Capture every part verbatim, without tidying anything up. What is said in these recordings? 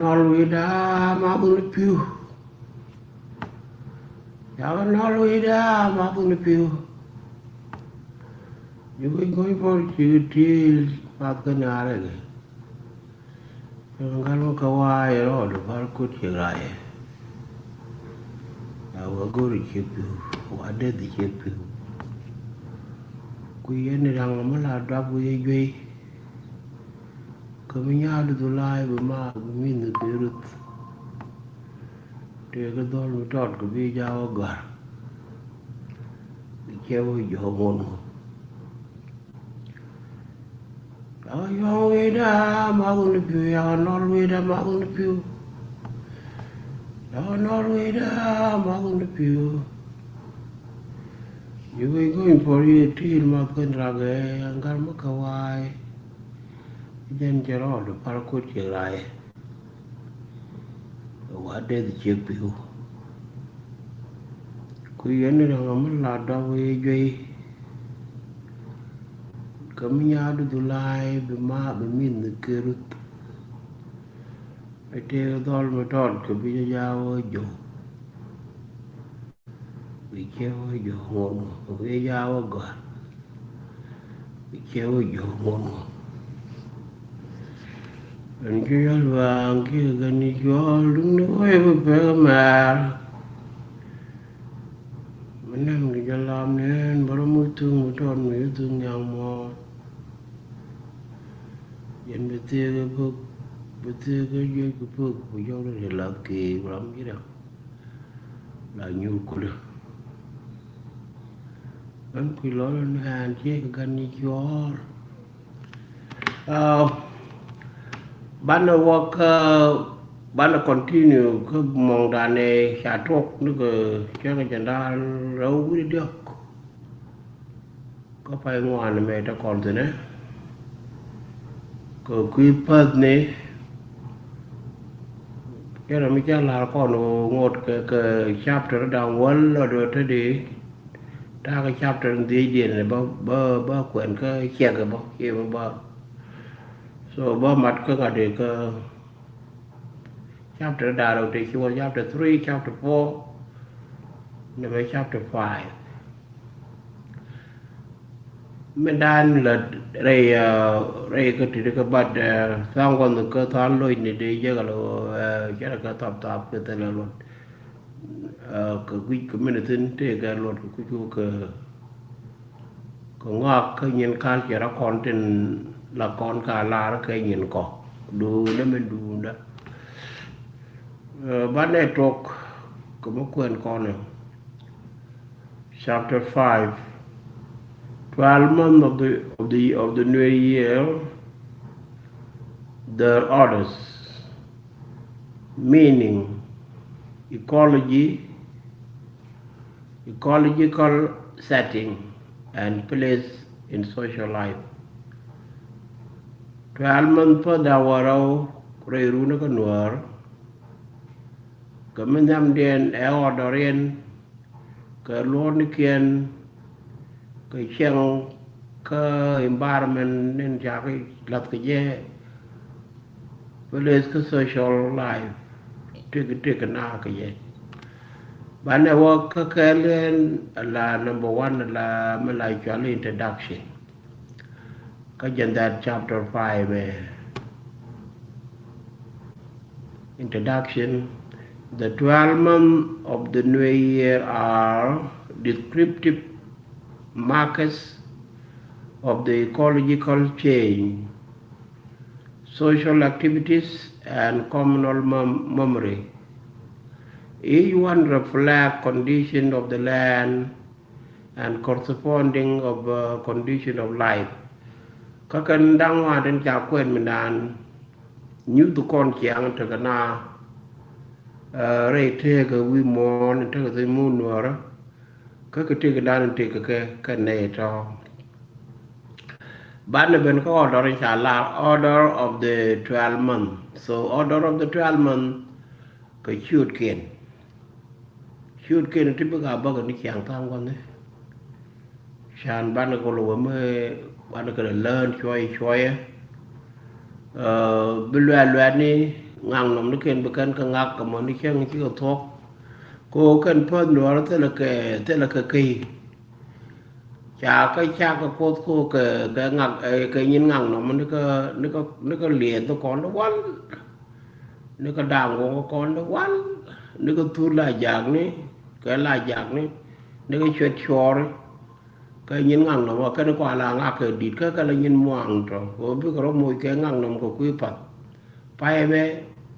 Nɔl wi̱i̱da math ni pi̱w. Cakɛ nɔl wi̱i̱da math ni pi̱w. Ji̱ guic go̱ny puɔl ci ti̱i̱l math kä nyaarɛ kɛ. Cakɛ ŋa̱l mi kä wa̱a̱ yɛ rɔɔd par kut ciek racɛ. Ca wä go̱ri ciek pi̱w, wa deth ciek pi̱w. Ku yɛn ni raŋ mi la duap wi̱i̱ juey. Kä mi nyaat dhulay bi ma bi min ni bi ruth. Tëë kä dhɔl mi tɔt kɛ bi jaw a gɔ̱a̱r. Bi cɛ wä jɔ̱ɔ̱k ŋun ŋun. Yaw yɔ̱ɔ̱ŋ wi̱i̱da math ni pi̱w, yaw nɔl wi̱i̱da math ni pi̱w. Yaw nɔl wi̱i̱da math ni pi̱w. Ji̱ guic go̱ny puɔl ci ti̱i̱l math kä nyaarɛ kɛ, ŋa̱l mi kä wa̱a̱. Jɛn cɛ rɔɔd par kut ciek racɛ. Wa deth ciek pi̱w. Ku yɛn ni raŋ mi la duap wi̱i̱ juey. Kä mi nyaat dhulay bi ma bi min ni kɛ ruth. Bi tëë dhɔl mi tɔt kɛ bi jaw a jɔ̱ɔ̱k. Bi cɛ wä jɔ̱ɔ̱k ŋun ŋun, bi jaw a gɔ̱a̱r. Bi cɛ wä jɔ̱ɔ̱k ŋun ŋun. Ɛn ci yɔl baaŋ kiɛ gani juɔl duŋni wee bi pek mɛr. Mi nɛn kɛ jɛ lam ni ɛn bärä mi thuŋ mi tɔt mi thuŋ nyaŋ mɔɔt. Yɛn bi thiek kɛ pök, bi thiek kɛ juec kɛ pök, bi jɔk ri lath kɛ ram ji̱ ram. La nyuur kulä. Ɣän kui̱ lɔl ni ɣän ciek kɛ gan ni cuɔɔr. Ah, banɛ wä kä, banɛ continue kä muɔ̱ŋdan ɛ ca tuɔk ni kɛ cäŋ kɛ jɛn da̱a̱n rɛw wi̱cdɛ diɔ̱k. Kä pay ŋuan mɛ te kɔn thi̱nɛ. Kɛ kui̱ päthni. Cɛ rɔ mi ca la̱r kɔn ŋot kɛ, kɛ chapter da̱ŋ wäl lɔ dɔ te di. Ta̱a̱ kɛ chapter dhiecdiɛn bä, bä, bä kuɛn kä ciɛk bä, ciɛ bä bä. So bä mat kä ŋa̱t di kä chapter da̱ŋ rɛw te ci wä chapter three, chapter four, nɛ bä chapter five. Min dan la rɛy, ah, rɛy kä ti̱ti̱ kä bat, ah, tha̱a̱ŋ gua̱n kä tha̱a̱ŋ loc ni dee jek a lo, ah, cɛ rɛ kä thap thap kä thilɛ luɔt. Ah, kä guic kä min thi̱n tëë kɛ luɔt kä kuc kä, kä ŋɔak kä nyin kal cɛ rɔ kɔn tin la kɔn ka lar kä nyin kɔ. Duundä min duundä. Ah, banɛ tuɔk kä mi kuɛn kɔn ɛ. Chapter five. Twelve months of the, of the, of the new year, their orders, meaning, ecology, ecological setting, and place in social life. Twelve months päth da̱ŋ wäl rɛw rɛy run kä nuäär. Kɛ mi nhiamdiɛn ɛ order in kɛ luɔ̱ɔ̱rnikiɛn, kɛ cieŋ, kä environment in ca kɛ la̱th kɛ jɛ, place kä social life, tëk tëk na kɛ jɛ. Banɛ wä kä kɛɛl in la number one la mi la cual introduction. Kä jɛn that chapter five, eh, introduction. The twelve months of the new year are descriptive markers of the ecological change, social activities, and communal mem-, memory. Each one reflect condition of the land and corresponding of, uh, condition of life. Kä kɛn da̱ŋ wan tin ca kuɛn mi naan nyuth kɔn ciaŋ tekɛ na, uh, rɛy tekɛ wi̱i̱ muɔ̱ɔ̱n tekɛ thi̱n muun nuɔ̱ɔ̱rä. Kä kɛ tekɛ dan tekɛ kɛ kɛ nɛy tɔ̱. Banɛ ben kä order in ca lar, order of the twelve month. So order of the twelve month kɛ ciötkiɛn. Ciötkiɛn ti bi ka bäkɛ ni ciaŋ tha̱a̱ŋ gua̱ni. Can banɛ kɛ lɔ wä mi banɛ kɛ lɛ learn cuɔyɛ cuɔyɛ. Uh, bi luɛt luɛt ni ŋaknɔm ni kɛn bi kɛn kɛ ŋak kɛ mɔ ni cäŋ cikɛ thuɔ̱k. Ko kɛn päth nuɔɔr thilɛ kɛ, thilɛ kɛ key. Ca kä cak kɛ kuoth ko kɛ, kɛ ŋak, eh, kɛ nyin ŋaknɔm ni kä, ni kä, ni kä liɛth ni kɔn ni wal. Ni kä da̱a̱ŋ guɔ̱ŋ kɔn ni wal. Ni kä thur la jakni, kɛ la jakni. Ni kä cuɛt cuɔɔri. Kä nyin ŋaknɔm kä kɛn kua la ŋak kɛ di̱t kä kɛ la nyin muaŋ tɔ. Kɛ bikɛ rɔ moc kɛ ŋaknɔm kɛ kui̱ path. Pay ɛmɛ,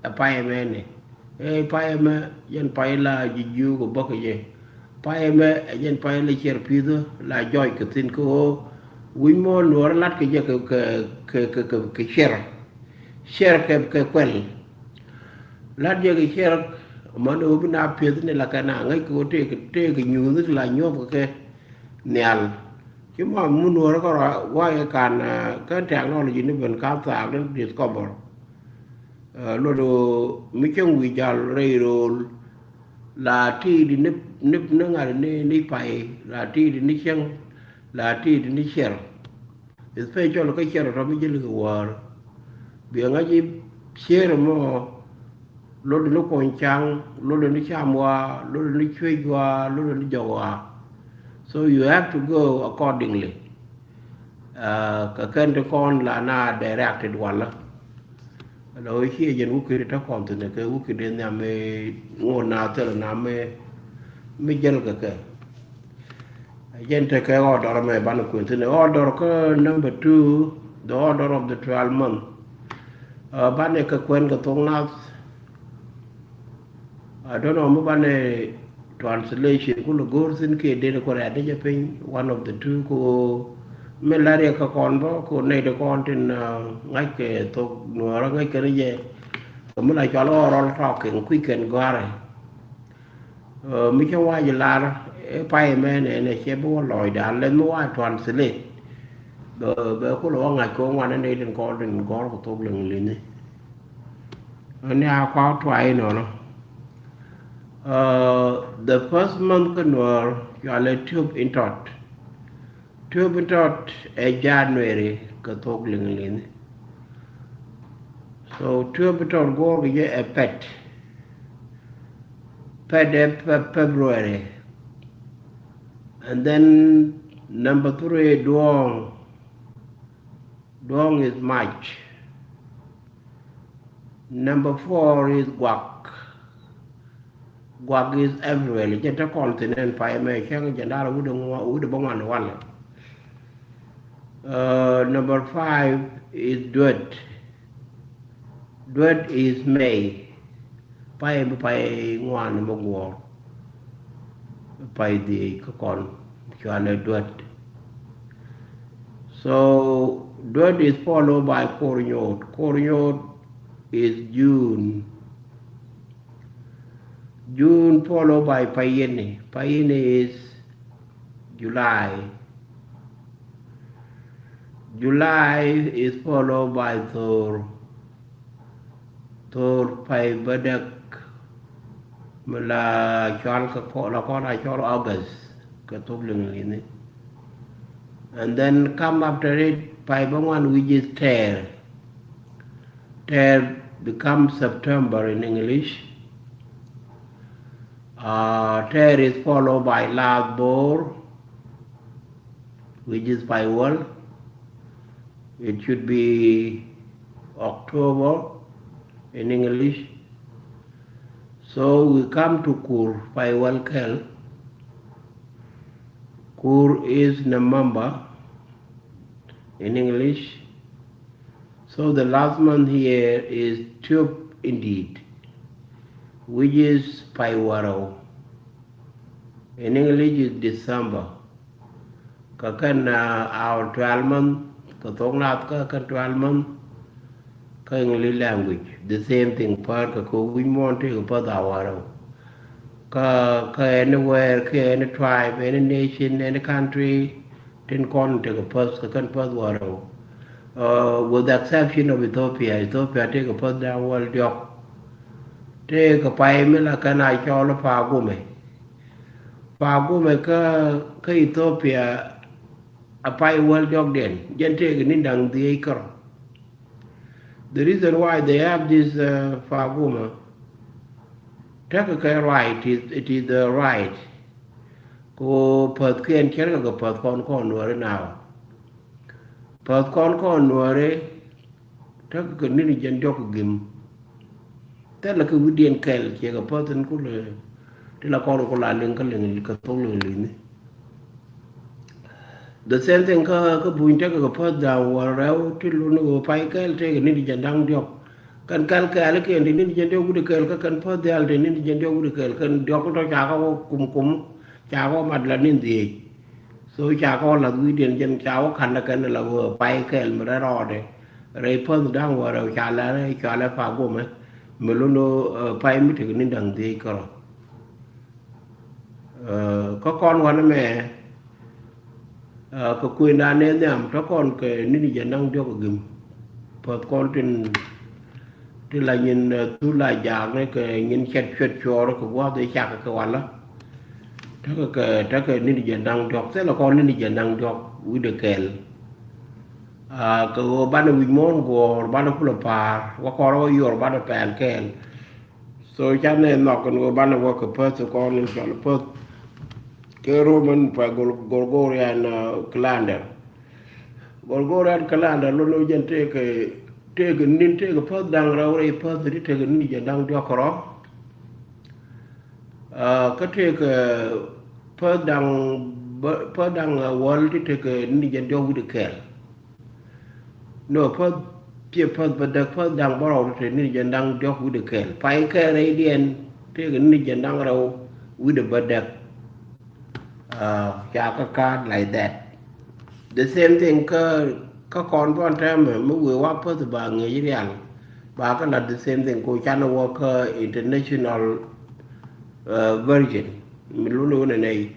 ɛ pay ɛmɛ ni. Ɛ pay ɛmɛ, jɛn pay la ji̱ ji̱ kɛ bäk kɛ jɛ. Pay ɛmɛ, ɛ jɛn pay la ciɛr pi̱th la jɔc kɛ thi̱n kɛ ɣöö wi̱c mɔ nuɔɔr lat kɛ jɛ kɛ, kɛ, kɛ, kɛ, kɛ, kɛ ciɛr. Ciɛr kɛ, kɛ kuɛl. Lat jɛ kɛ ciɛr, mani ɣöö bi na pi̱eth ni la kɛ na ŋäc kɛ ɣöö tëë kɛ, tëë kɛ nyuuth ni la nyuɔth kɛ kɛ nhial. Ci ma mun wär kä rɔ guay kan, eh, kä technology ni ben ka thaak ni discover. Eh, luɔt mi cäŋ wi̱i̱ jal rɛy ro̱o̱l. La ti̱i̱t ni, ni, ni ŋa̱t ni, ni pay, la ti̱i̱t ni cäŋ, la ti̱i̱t ni ciɛr. Especially kä ciɛr tɔ mi ji̱ lik wäär. Biɛ ŋa̱c i̱ ciɛr mɔ, lotdɛ ni kuɔny caŋ, lotdɛ ni cam waa, lotdɛ ni cuec waa, lotdɛ ni jɔk waa. So you have to go accordingly. Uh, kɛ kɛn ti kɔn la na directed walä. Lɔ ciɛ jɛn wukit tä kɔn thin kɛ wukit in nhiam mi ŋot na thil na mi, mi jäl kɛ kɛ. Jɛn tekɛ order mɛ banɛ kuɛn thin order kä number two, the order of the twelve month. Uh, banɛ kɛ kuɛn kɛ thok nath. I don't know mi banɛ translation kulɛ go̱o̱r thin kiɛ den kɔ rɛ̈t ni jɛ piny one of the two ko mi la riɛk kä kɔn bä ko nɛy ti kɔn tin, uh, ŋa̱c kɛ thok nuɔɔrä ŋa̱c kɛ ni jɛ. Kɛ mi la cɔl oral talking kui̱ kɛn gɔ̱a̱rɛ. Ɛ, mi cä wac lar, ɛ, pay mɛ nɛ nɛ cɛ bi wä lɔcdan lɛn mi wac translate. Bɛ, bɛ kulɛ wä ŋa̱c kɛ wä ŋuan ni nɛy tin kɔn tin gɔ̱r kɛ thok liŋ li̱ni. Ni a kua try inɔnɔ. Ɛ, the first month kä nuɔr cɔalɛ tiop in tɔt. Tiop in tɔt ɛ January kɛ thok liŋ li̱ni. So tiop in tɔt go̱o̱r kɛ jɛ ɛ pɛt. Pɛt ɛ Fe-, February. And then number three, duɔ̱ɔ̱ŋ. Duɔ̱ɔ̱ŋ is March. Number four is guak. Guak is April. Jɛ te kɔn thin ɛn pay mɛ cäŋ jɛ ndaar wut ŋuan, wut bä ŋuan walɛ. Uh, number five is duet. Duet is May. Pay mi pay ŋuan mi guɔ̱ɔ̱r. Pay dhiec kä kɔn cuanɛ duet. So duet is followed by kor nyot. Kor nyot is June. June followed by payini. Payini is July. July is followed by thor. Thor pay bädäk mi la cual kɛ kɔ-, la kɔn a cɔl August kɛ thok liŋ liŋi. And then come after it pay bä ŋuan, which is tɛɛr. Tɛɛr becomes September in English. Uh, tɛɛr is followed by laath bo̱o̱r, which is pay wäl. It should be October in English. So we come to kur, pay wäl kɛl. Kur is November in English. So the last month here is tiop indeed, which is pay wärɛw. In English is December. Kä kɛn, uh, our twelve month, kä thok nath kä kɛn twelve month, kä English language, the same thing, pär kä kɛ wi̱c muɔ̱ɔ̱n tëë kɛ päth a wärɛw. Kä, kä anywhere, kä any tribe, any nation, any country, tin kɔn tëë kɛ päth, kä kɛn päth wärɛw. Uh, with the exception of Ethiopia, Ethiopia tëë kɛ päth da̱ŋ wäl diɔ̱k. Tëë kɛ pay mi la kɛn a cɔl Pagumɛ. Pagumɛ kä, kä Ethiopia a pay wäl diɔ̱kdiɛn, jɛn tëëkɛ ni da̱ŋ dhieec kärɔ̱. The reason why they have this uh, Faguma, tekɛ kɛ right, it is, it is the right. Kɛ ɣöö päthkiɛn cärkɛ kɛ päth kɔn kɔn Nuääri now. Päth kɔn kɔn Nuääri tekɛ kɛ ni̱n jiɛn diɔ̱k kɛ gim. Thilɛ kɛ wi̱diɛn kɛl ciɛ kɛ päth in kulɛ ti la kɔn ku la liŋ kä liŋ kɛ thok liŋ li̱ni. The same thing kä kä buny tekɛ kɛ päth da̱ŋ wäl rɛw ti luni ɣöö pay kɛl tekɛ ni̱n jiɛn da̱ŋ diɔ̱k. Kɛn kɛl kɛɛlikiɛn ti ni̱n jiɛn diɔ̱k wi̱dɛ kɛl kä kɛn päth dhial ti ni̱n jiɛn diɔ̱k wi̱dɛ kɛl kɛn diɔ̱k tɔ̱ ca kä wä kum kum ca kä wä mat la ni̱n dhieec. So ca kɔ lath wi̱i̱diɛn jɛn ca wä ka̱n dä kɛn la wä pay kɛɛl mi rɛl rɔɔdɛ rɛy päth da̱ŋ wä rɛw ca lɛ rɛy ca lɛ Fagumɛ mi lundɔ pay mi tek ni da̱ŋ dhiec kärɔ. Kä kɔn wanɛ mɛ kɛ kuëndan nɛ nhiam tä kɔn kɛ ni̱n jɛ naŋ diɔk kɛ gim. Päth kɔn tin ti la nyin thul la jaak ni kɛ nyin cɛt cuet cuɔɔr kɛ gua̱th i̱ cak kɛ walä. Tekɛ kɛ tekɛ ni̱n jɛ naŋ diɔ̱k thilɛ kɔn ni̱n jɛ naŋ diɔ̱k wi̱cdɛ kɛɛl. Kɛ ɣöö banɛ wi̱c muɔ̱ɔ̱n guɔ̱ɔ̱r banɛ kulɛ pa̱a̱r wä kɔrä wä yuɔr banɛ pɛɛl kɛɛl. So canɛ nhɔk kɛn ɣöö banɛ wä kɛ päth kɔn in cɔl päth. Kɛ Roman pa Gregorian calendar. Gregorian calendar lon ɣöö jɛn tëëkɛ tëëkɛ ni̱n tëëkɛ päth da̱ŋ rɛw rɛy päth ti tëëkɛ ni̱n jɛ da̱ŋ diɔ̱k kärɔ̱. Kä tëëkɛ päth da̱ŋ päth da̱ŋ wäl ti tëëkɛ ni̱n jɛ diɔ̱k wi̱cdɛ kɛɛl. No, päth ciɛ päth bädäk, päth da̱ŋ bärɔw ti tëëkɛ ni̱n jɛ da̱ŋ diɔ̱k wi̱cdɛ kɛɛl. Pay kɛɛl rɛydiɛn tëëkɛ ni̱n jɛ da̱ŋ rɛw wi̱cdɛ bädäk. Ca kä ka̱a̱t like that. The same thing kä kä kɔn bɔn tɛmɛ mi wëë wa päth ba ŋi̱i̱c rial. Ba kä lat the same thing ko canɛ wä kä international version mi luni wunɛ nɛy.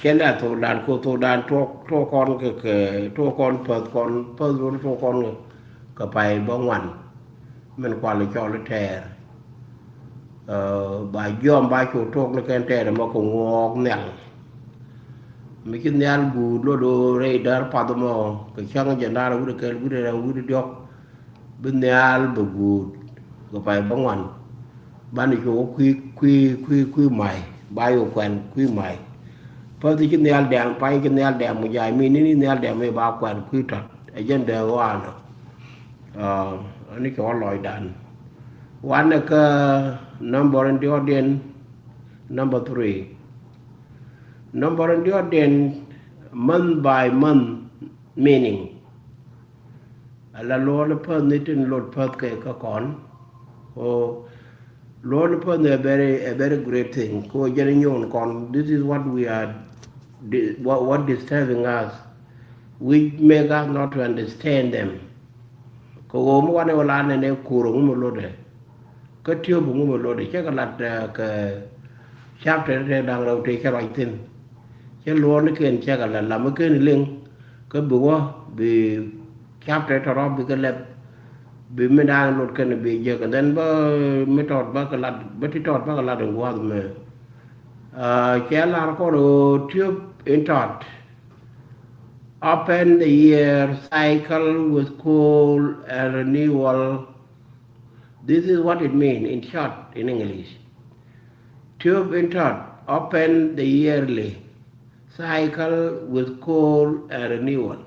Cɛ la thokdan ko thokdan tuɔk tuɔk kɔn kɛ kɛ tuɔk kɔn päth kɔn päth luni tuɔk kɔn kɛ pay bä ŋuan. Min kual cɔl tɛɛr. Ba jiɔm ba cu tok ni kɛn tɛɛr mɔ kɛ ŋuɔɔk nhial. Mi ci nhial guut lot do̱ rɛy däär path mɔ kɛ cäŋ jɛ nar wi̱cdɛ kɛl wi̱cdɛ rɛw wi̱cdɛ diɔ̱k. Bi nhial bɛ guut kɛ pay bä ŋuan. Banɛ cu kui̱ kui̱ kui̱ kui̱ may ba cu kuɛn kui̱ may. Päth ci nhial dɛm pay ci nhial dɛm mu jay mi ni ni nhial dɛm mi ba kuɛn kui̱ tɔt ɛ jɛn dee wanɔ. Ani cɔɔl lɔcdan. Wanɛ kä number in diɔ̱kdiɛn number three. Number in diɔ̱kdiɛn month by month meaning. Ala luɔ̱ɔ̱l päth ni tin lot päth kɛ kä kɔn. Ko luɔ̱ɔ̱l päth ni a very a very great thing ko jɛn nyon kɔn. This is what we are what, what disturbing us, which make us not to understand them. Kɛ ɣöö mi wanɛ wä la nɛnɛ ko̱r ŋumɛ lotdɛ. Kä tiöp ŋumɛ lotdɛ cɛ kɛ lat kɛ chapter tɛ da̱ŋ rɛw tëë cɛ ruac thi̱n. Cɛ luɔɔr ni ken cɛ kɛ lat lam mi ken liŋ kä bi wä bi chapter tɔrɔ bi kɛ lɛp. Bi mi da̱a̱n lot kɛn bi jek and then bä mi tɔt bä kɛ lat bä ti tɔt bä kɛ lat in gua̱th mɛ. Cɛ lar kɔn ɣöö tiöp in tɔt. Open the year cycle with cold and renewal. This is what it means in short in English. Tiöp in tɔt open the yearly cycle with cold and renewal.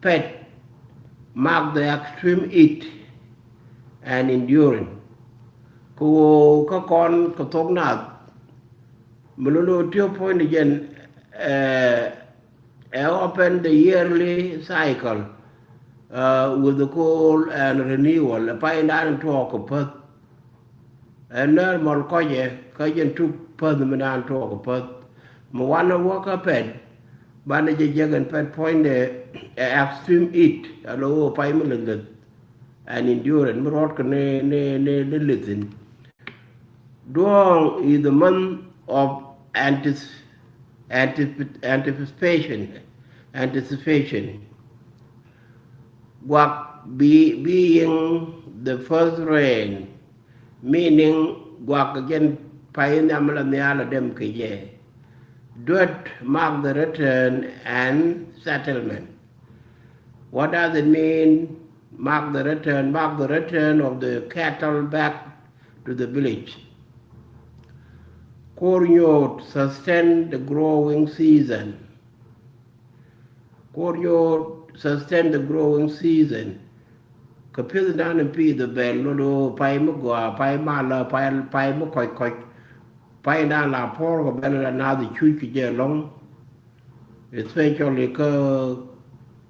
Pet mark the extreme heat and enduring. Kɛ ɣöö kä kɔn kɛ thok naath mi lolo tiöp puɔ̱nyni jɛn ɛ open the yearly cycle with the cold and renewal. Ɛ paydan tuɔɔk kɛ päth. Ɛ normal kɔcɛ kä jɛn tuk päth mi naan tuɔɔk kɛ päth. Mi wanɛ wä kä pɛt banɛ jɛ jek ɛn pɛt puɔ̱nydɛ ɛ extreme heat. Alo wä pay mi leth leth and endurance mi ruɔtkɛ ni ni ni ni lithin. Duɔ̱ɔ̱ŋ is the month of antis, antis, anticipation, anticipation. Guak be, being the first rain, meaning guak jɛn pay nhiam la nhial a dem kɛ jɛ. Duet mark the return and settlement. What does it mean? mark the return, mark the return of the cattle back to the village. Kuɔr Nyot sustain the growing season. Kuɔr Nyot sustain the growing season. Kɛ pi̱th dan in pi̱th bɛl lodo pay mi gɔaa, pay malä, pay, pay mi kɔc kɔc. Pay dan la puɔr kɛ bɛl la nath cuc kɛ jɛ lɔŋ. Especially kä,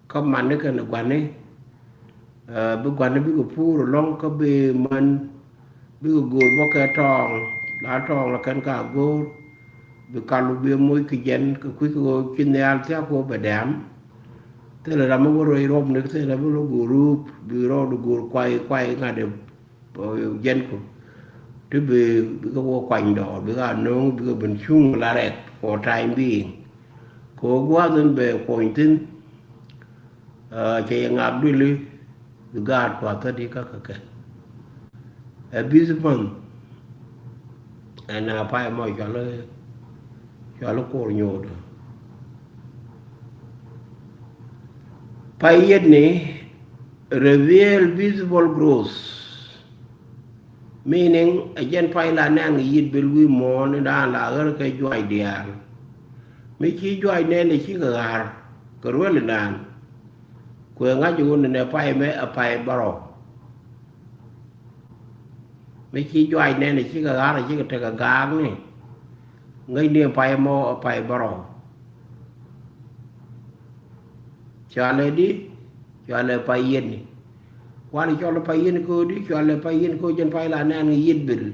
kä mani kɛnɛ gua̱ni. Bi gua̱ni bikɛ pur ɛlɔ̱ŋ kä bi män bikɛ go̱o̱r bä kɛ tɔɔŋ, la tɔɔŋ la kɛn ka go̱o̱r. Bi kalu bi moc kɛ jɛn kɛ kui̱ kɛ ɣöö ci nhial thia̱k kɛ ɣöö bɛ dɛ̈ɛ̈m. Thilɛ ram mi wä rɔy rɔm ni thilɛ ram mi wä go̱o̱r rup bi rɔɔdu go̱o̱r kuay kuay ŋa̱t ɛ jɛn ku. Ti bi, bikɛ wä kuany dɔɔr bikɛ a no̱o̱ŋ bikɛ ben cuŋ la rɛk for time being. Kɛ ɣöö gua̱a̱th in bɛ kuɔny thi̱n. Cɛ yɛ ŋak duëli bi gaat kua̱th kä di kä kɛ kɛ. Ɛ busy month. Ɛn a pay mɔ cɔal, cɔal Kuɔr Nyot. Pay yet ni reveal visible growth. Meaning ɛ jɛn pay la nɛn kɛ yit bil wi̱i̱ muɔ̱ɔ̱n in daan la ɣär kɛ juac diaal. Mi ci juac nɛn ɛ cikɛ ɣa̱r kɛ ruel in daan. Kuɛ ŋa̱c wun in ɛ pay mɛ ɛ pay bärɔw. Mi ci juac nɛn ɛ cikɛ ɣa̱r ɛ cikɛ tekɛ gaak ni. Ŋäcni pay mɔ ɛ pay bärɔw. Cɔalɛ di, cɔalɛ pay yeni. Kuan cɔl pay yeni ko̱di, cɔalɛ pay yeni ko̱ jɛn pay la nɛn kɛ yit bil.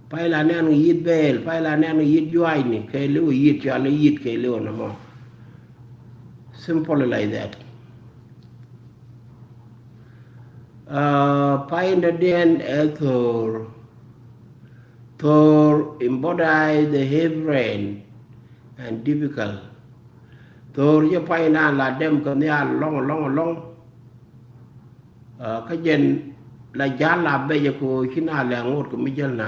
Pay la nɛn kɛ yit bɛɛl, pay la nɛn kɛ yit juac ni kɛ liw yit, cɔalɛ yit kɛ liw nɔmɔ. Simple like that. Pay in dɔ̱diɛn ɛ tho̱o̱r. Tho̱o̱r embody the heavy rain and difficult. Tho̱o̱r jɛ pay naan la dɛm kɛ nhial lɔŋ lɔŋ lɔŋ. Kä jɛn la ja̱l la bɛcɛ kɛ ɣöö ci na lɛ ŋot kɛ mi jäl na.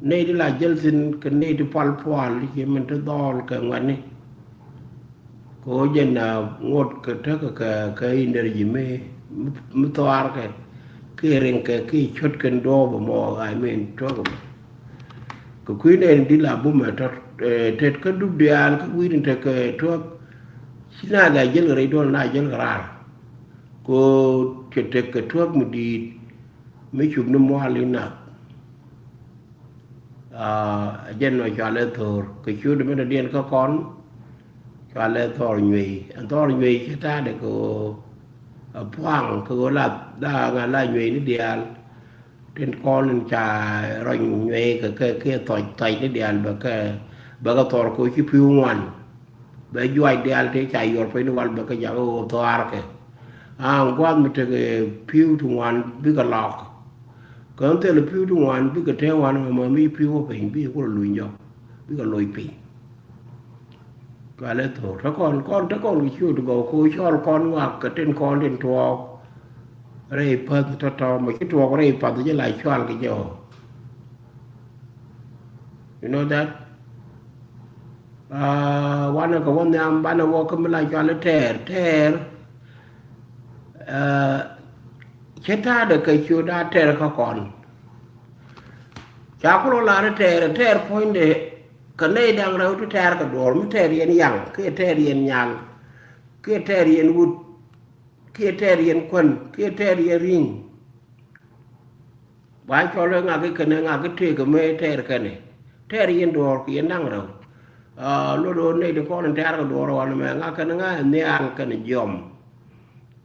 Nɛy ti la jäl thi̱n kɛ nɛy ti pual pual ci min ti dhɔɔl kɛ ŋuɛ̈tni. Kɛ ɣöö jɛn a ŋot kɛ tekɛ kɛ, kɛ energy mi, mi, mi thuaar kɛ kiɛ riŋ kɛ kiɛ cot kɛn duɔɔp ɛmɔ, I mean tuɔk ɛmɔ. Kɛ kui̱ nɛn di la bumɛ tɔt tet kä dup diaal kä wi̱i̱din tekɛ tuɔk. Ci na la jäl kɛ rɛy duɔl na jäl kɛ raar. Kɛ ɣöö cɛ tekɛ tuɔk mi di̱i̱t mi cup ni mual in nath. Ɛ jɛn nɔ cɔalɛ tho̱o̱r kɛ ciötdɛ mi dɔ̱diɛn kä kɔn. Cɔalɛ thɔɔr nyuey, ɛn thɔɔr nyuey cɛ ta̱a̱dɛ kɛ ɣöö a puaŋ kɛ ɣöö la, la ŋa la nyuey ni diaal. Tin kɔn in ca rɔny nyuey kɛ kɛ kiɛ thɔc thɔc ni diaal bɛ kɛ, bɛ kɛ thɔɔr kɛ ɣöö ci pi̱w ŋuan. Bɛ juac diaal tëë ca yuɔr piny ni wal bɛ kɛ jakä ɣöö thɔaarkɛ. A gua̱a̱th mi tekɛ pi̱w ti ŋuan bikɛ lɔk. Kɛ ɣän thilɛ pi̱w ti ŋuan bikɛ tëë ŋuan mɛ mi pi̱w wä piny bikɛ kulɛ luny jɔk. Bikɛ loc piny. Cɔalɛ tho̱o̱r te kɔn, kɔn te kɔn kɛ ciöt gɔw ko cɔl kɔn ŋak kɛ tin kɔn tin tuɔɔk. Rɛy päth tɔ̱tɔ̱ mɛ ci tuɔɔk rɛy path ci la cɔal kɛ jɛ ɔ. You know that? Wanɛ kɛ wä nhiam banɛ wä kä mi la cɔal i̱ tɛɛr, tɛɛr. Cɛ ta̱a̱dɛ kɛ ciöt a tɛɛr kä kɔn. Ca kulɔ lar i̱ tɛɛr, tɛɛr puɔ̱nydɛ kɛ nɛy da̱ŋ rɛw ti tɛɛr kɛ duɔ̱ɔ̱r mi tɛɛr yɛn yaŋ kiɛ tɛɛr yɛn nyal kiɛ tɛɛr yɛn wut kiɛ tɛɛr yɛn kuän kiɛ tɛɛr yɛn ri̱ŋ. Ba cɔl ɛ ŋak i̱ kɛnɛ ŋak i̱ tëëk ɛmɛ tɛɛr kɛnɛ tɛɛr yɛn duɔ̱ɔ̱r kɛ yɛn da̱ŋ rɛw. Luɔt ɣöö nɛy ti kɔn in tɛɛr kɛ duɔ̱ɔ̱r ɛ wan ɛmɛ ŋak kɛnɛ ŋa̱ ɛ nhial kɛnɛ jiɔm.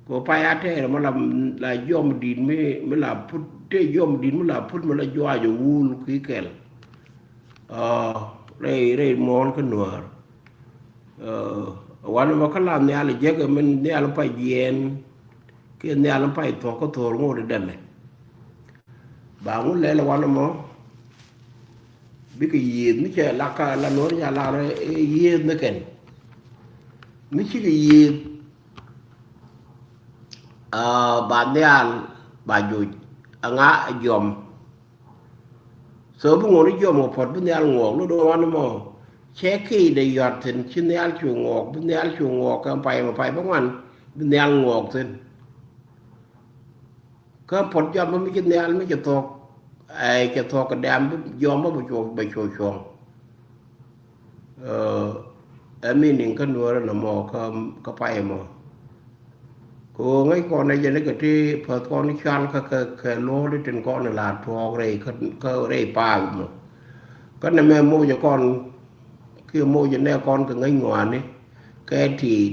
Kɛ pay a tɛɛr mi la, la jiɔm di̱t mi, mi la put, tëë jiɔm di̱t mi la put mi la juac ɛ wul ki kɛl. Rɛy, rɛy muɔ̱ɔ̱n kä nuäär. Wan ɛmɔ kä la nhial jek min nhial pay jiɛɛn kiɛ nhial pay thuɔ̱k kä tho̱o̱r ŋot dɛmɛ. Ba ŋu lɛl wan ɛmɔ bikɛ yiëëth mi cɛ lak ka la nuɔ̱ɔ̱r ca lar yiëëth ni kɛn. Mi cikɛ yiëëth ba nhial ba joc aŋa jiɔm. So bi ŋuɔ̱t i̱ jiɔm kɛ puɔ̱t bi nhial ŋuɔɔk lot ɣöö wan ɛmɔ cɛ ki̱i̱dɛ yɔ̱a̱t thi̱n ci nhial cu ŋuɔɔk bi nhial cu ŋuɔɔk kɛ pay mɛ pay bä ŋuan bi nhial ŋuɔɔk thi̱n. Kä puɔt jɔam bä mi ci nhial mi ci thuɔ̱k. Ɛ cɛ thuɔ̱k kɛ dɛ̈ɛ̈m bä jɔam bä bɛ cuɔ bɛ cuɔ cuɔ̱ŋ. Ɛ meaning kä Nuäärä nɔmɔ kä kä pay mɔ. Kɛ ɣöö ŋäc kɔn ɛ jɛn ikɛ ti päth kɔn i̱ cal kä kɛ kɛ luɔ̱ɔ̱l i̱ tin kɔn ila tuɔɔk rɛy kä kä rɛy pay mɔ. Kä nɛmɛ moc ɛ kɔn kiɛ moc ɛ nɛ kɔn kɛ ŋäc ŋɔaani kɛ tiit.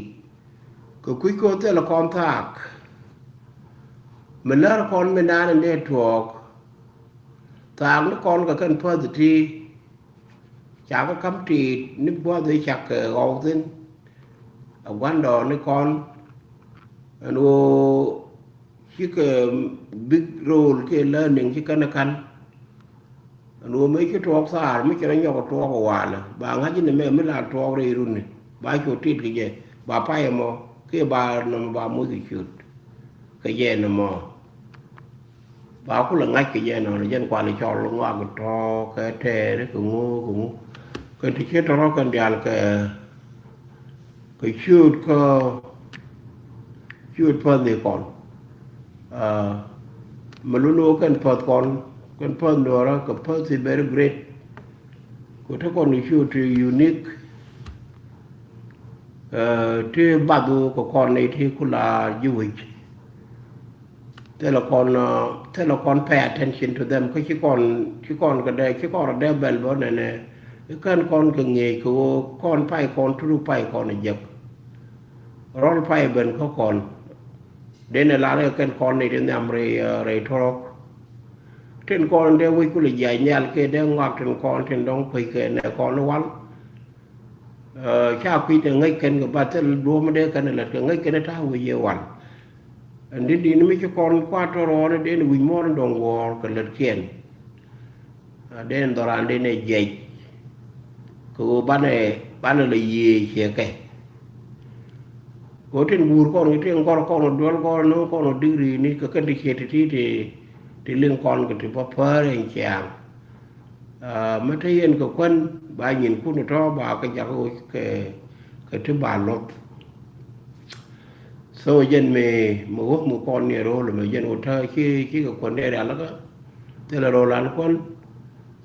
Kɛ kui̱ ko̱ thilɛ kɔn thaak. Mi lär kɔn mi naan in dee tuɔɔk. Thaak ni kɔn kɛ kɛn päth ti. Cakɛ ka̱m tiit ni buath i̱ cakɛ ɣɔw thi̱n. A gua̱ndɔɔŋnikɔn ɛn ɣöö cikɛ big role kiɛ learning ci kɛn ɛ ka̱n. Ɛn ɣöö mëë ci tuɔɔk thaar mi ci rɔ nyɔk ɛ tuɔɔk ɛ walɛ ba ŋa̱c inɛ mɛ mi la tuɔɔk rɛy runi ba cu tit kɛ jɛ ba pay ɛmɔ kiɛ ba nɔmɔ ba moc kɛ ciöt kɛ jɛ nɔmɔ. Ba kulɛ ŋa̱c kɛ jɛ nɔnɔ jɛn kual i̱ cɔl ŋɔak tɔ̱ kɛ tɛɛri kɛ ŋu kɛ ŋu. Kɛn ti ciet tɔ̱rɔ kɛn diaal kɛ kɛ ciöt kä ciöt päth ni kɔn. Mɛ luni wä kɛn päth kɔn kɛn päth nuɔrä kɛ päth i̱ very great. Kɛ ti kɔn kɛ ciöt ti unique. Ti bath wä kɛ kɔn ni ti kula jiwic. Thilɛ kɔn thilɛ kɔn pay attention to them kä ci kɔn ci kɔn kɛ dee ci kɔn rɔ dee bɛl bä nɛnɛ. Kɛn kɔn kɛ ŋi̱eec kɛ ɣöö kɔn pay kɔn turu pay kɔn jek. Rɔl pay ben kä kɔn. Dee nɛ lar kɛn kɔn ni ti nhiam rɛy rɛy tɔrɔk. Tin kɔn dee wec kulɛ jiac nhial kɛ dee ŋɔak tin kɔn tin dɔ̱ŋ kuec kɛ nɛ kɔn wal. Ca kui̱ kɛ ŋäc kɛn kɛ ba thil duɔ̱ɔ̱m dee kɛn lät kɛ ŋäc kɛn ta̱a̱ wi̱c yɛ wal. Ɛn di̱t di̱t mi ci kɔn kuat tɔ̱ rɔɔn dee ni wi̱c muɔ̱ɔ̱n dɔ̱ŋ wuɔ̱ɔ̱r kɛ lät kiɛn. Dee ni dhɔran dee ni jiɛc kɛ ɣöö banɛ banɛ lɛ yiëë ciɛ kɛ. Kɛ ɣöö tin guur kɔn kɛ tin gɔr kɔn duel gɔr no̱o̱ŋ kɔn digri ni kɛ kɛn ti ciɛ ti ti ti liŋ kɔn kɛ ti bä päär ɛn ciaŋ. Mɛ te yɛn kɛ kuän ba nyinkun tɔ̱ ba kɛ jak kɛ kɛ ti ba luɔth. So jɛn mi mi wä mi kɔn ni ro̱o̱l mɛ jɛn wä tää ci ci kɛ kuän ni rialikä. Thilɛ ro̱o̱l an kuän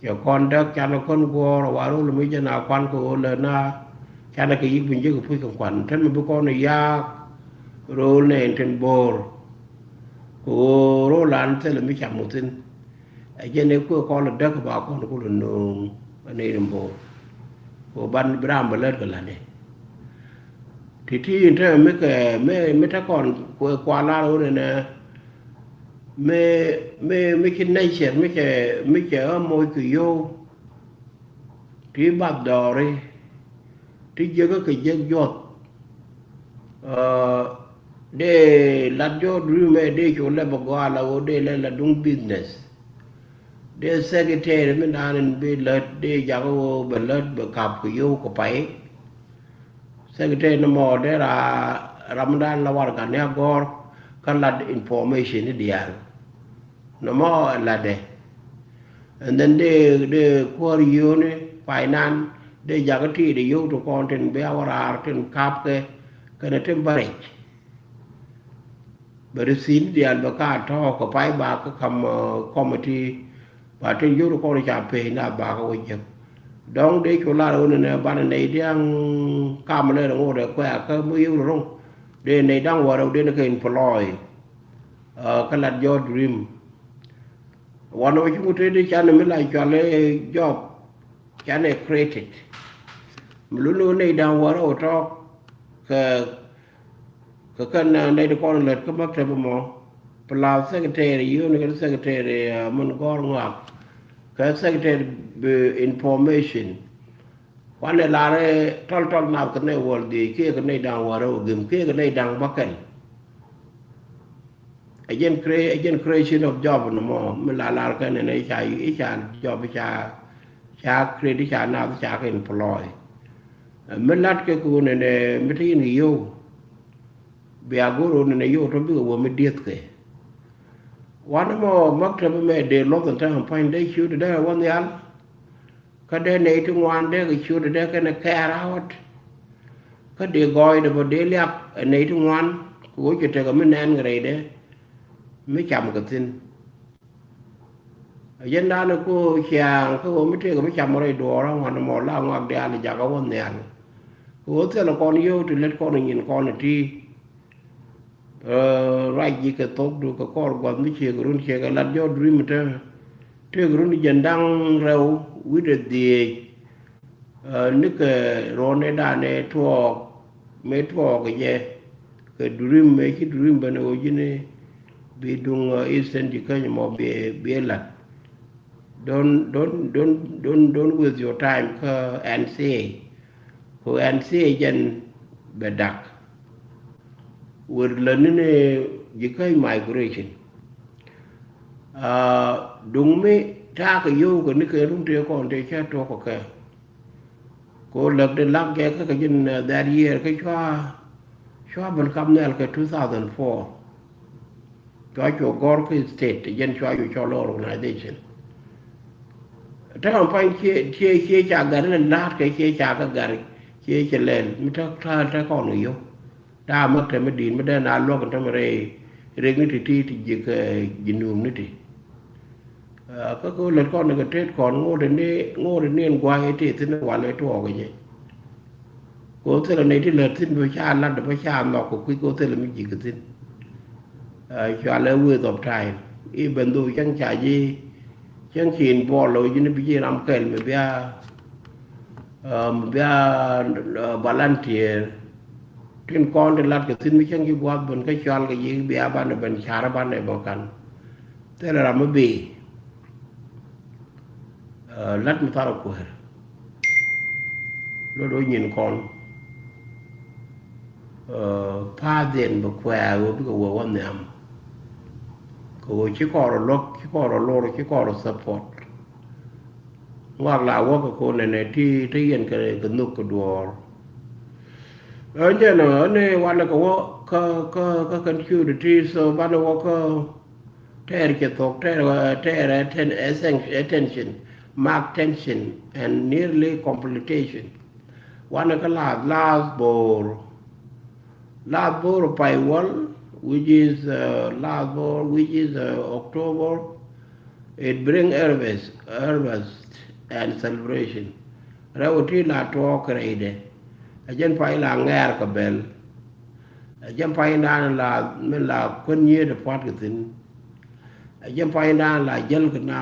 cɛ kɔn däk canɛ kuän guɔ̱ɔ̱r wa ro̱o̱l mi jɛn a kuan kɛ wä lɛ na canɛ kɛ yik bi jek kɛ puc kɛ kuan te mi bi kɔn yaak ro̱o̱l ni ɛn tin bo̱o̱r. Kɛ wä ro̱o̱l an thilɛ mi cam wä thin. Ɛ jɛn ɛ kuɛ kɔn lɛ däk ba kɔn kulɛ no̱o̱ŋ ɛ nɛy rin bo̱o̱r. Kɛ ban bi ram bɛ lät kɛ la̱tdɛ. Ti ti in te mi kɛ mi mi te kɔn kuɛ kuan lar wun ɛnɛ. Mi mi mi ci nature mi cɛ mi cɛ ɣä moc kɛ yio̱w. Ti bath dɔɔri ti jiäkä kɛ jiäk juɔth. Dee lat jɔɔt ri mɛ dee cu lɛ bɛ gɔaa la ɣöö dee lɛ la duŋ business. Dee secretary mi naan in bi lät dee jakä ɣöö bɛ lät bɛ kap kɛ yio̱w kɛ pay. Secretary ni mɔ dee raa ram mi naan la warɛga ni agɔr kä lat information ni diaal. Nɔmɔ ɛ latdɛ. And then dee dee kuäär yio̱o̱ni finance dee jakä ti̱i̱t ɛ yio̱w ti kɔn tin bia wä raar tin kapkɛ kɛnɛ tin bä rɛc. Bɛ receipt diaal bɛ ka tɔ̱ kɛ pay ba kä kam committee ba tin yio̱w ti kɔn ca pay na ba kä wä jek. Dɔ̱ŋ dee cu lar wä ni nɛ banɛ nɛy diaŋ kam lɛ rɛ ŋot ɛ kuɛ a kä mi yio̱w ti ro̱ŋ dee nɛy da̱ŋ wä rɛw dee ni kɛ employ. Kä lat jɔɔt rim. Wanɛ wä ci ŋut tëë di canɛ mi la cual ɛ job canɛ created. Mi luni wä nɛy da̱ŋ wä rɛw tɔ̱ kɛ kɛ kɛn nɛy ti kɔn lät kä maktab mɔ. Plus secretary yio̱ni kɛn secretary min gɔr ŋɔak kɛ secretary bi information. Wanɛ lar tɔl tɔl nath kɛ nɛy wäl dhiec kiɛ kɛ nɛy da̱ŋ wä rɛw gim kiɛ kɛ nɛy da̱ŋ bäkɛl. Ɛ jɛn cre ɛ jɛn creation of job nɔmɔ mi la lar kɛn ɛn i̱ ca i̱ ca job i̱ ca ca create i̱ ca nath i̱ ca kɛ employ. Mi lat kɛ kun ɛn ɛ mi te in kɛ yio̱w. Bia go̱r ɣöö nɛnɛ yio̱w tɔ bikɛ wä mi dieth kɛ. Wanɛ mɔ maktab mɛ dee luɔth ɛn tɛm pua̱ny dee ciöt dee wä nhial. Kä dee nɛy ti ŋuan dee kɛ ciöt dee kɛnɛ care out. Kä dee gɔɔydɛ bä dee liak ɛ nɛy ti ŋuan kɛ ɣöö cɛ tekɛ mi nɛn kɛ rɛydɛ. mi cam kɛ thi̱n. Ɛ jɛn da̱a̱n ɛ ko̱ ciaŋ kä ɣöö mi tëëkɛ mi cam rɛy duɔɔr aŋuan ɛmɔ la ŋɔak diaal jakä wä nhial. Kɛ ɣöö thilɛ kɔn yio̱w ti lät kɔn nyin kɔn ɛ ti. Ruac ji̱ kɛ thokdu kɛ kɔr gua̱th mi ciek run ciek ɛ lat jɔɔt ri mi te. Tëëk run jɛn da̱ŋ rɛw wi̱cdɛ dhieec. Nikɛ ruɔ̱n ëë da̱a̱n ëë tuɔɔk mëë tuɔɔk jɛ kɛ durim mëë ci durim ben ɛ ɣöö ji̱n bi duŋ Eastern Jikäny mɔ bi lat. Don't, don't, don't, don't, don't waste your time kä N C A. Kɛ N C A jɛn bɛ dak. Wër lä ni ni Jikäny migration. Duŋ mi ta̱a̱ kɛ yio̱w kɛ ni kɛ run tëë kɔn tëë cä tuɔk kɛ kɛ. Kɛ ɣöö läk di la̱k jɛ kä kɛ ji̱n that year kä cua, cua ben kap nhial kɛ two thousand four. Cua cu gɔ̱r kä state jɛn cua cu cɔl organization. Täämɛ pa̱ny cie, cie, cie ca gari ni la̱a̱t kɛ cie ca kä gari cie cɛ lɛl mi ta̱ ta̱ ta̱ kɔn kɛ yio̱w. Daa mak tɛmɛ di̱i̱t mi dee na luɔk in tɛmɛ rɛy rek ni ti ti ti ji̱ kɛ ji̱ nuum ni ti. Kä kä lät kɔn ni kɛ tet kɔn ŋot ni ŋot ni in gua̱a̱c ti thi̱n wal ɛ tuɔɔk jɛ. Kɛ ɣöö thilɛ nɛy ti lät thi̱n bä ca lat bä ca nhɔk kɛ kui̱ kɛ ɣöö thilɛ mi ji̱ kɛ thi̱n. Cua lɛ waste of time. I̱ ben dho̱o̱ cäŋ ca ji̱ cäŋ ci in buɔl lɔ ji̱n bi ji̱ ram kɛl mi bia mi bia volunteer. Tin kɔn ti lat kɛ thi̱n mi cäŋ ci gua̱a̱th ben kä cual kɛ yiëë bia banɛ ben ca̱rä banɛ bä ka̱n. Thilɛ ram mi bi lat mi tharɛ kueer. Lot wä nyin kɔn pa̱a̱thiɛn bɛ kuɛ̈ɛ̈ ɣöö bikɛ wee wä nhiam. Kɛ ɣöö ci kɔɔr ɔ luäk ci kɔɔr ɔ lor ci kɔɔr ɔ support. Ŋuak la wäk kɛ ko̱n nɛnɛ ti te yɛn kɛ kɛ nhök kɛ duɔɔr. Ɣän jɛn ɣän ni wanɛ kɛ wä kä kä kä kɛn ciötdɛ ti so banɛ wä kä tɛɛr cɛ thok tɛɛr tɛɛr attention mark tension and nearly completion. Wanɛ kä last last bo̱o̱r. Last bo̱o̱r pay wäl, which is last bo̱o̱r, which is October. It bring harvest, harvest and celebration. Rɛw ti la tuɔɔk rɛydɛ. A jɛn pay la ŋɛɛr kɛ bɛl. A jɛn pay dan la min la kuän nyiet pua̱t kɛ thi̱n. A jɛn pay dan la jäl kɛ na.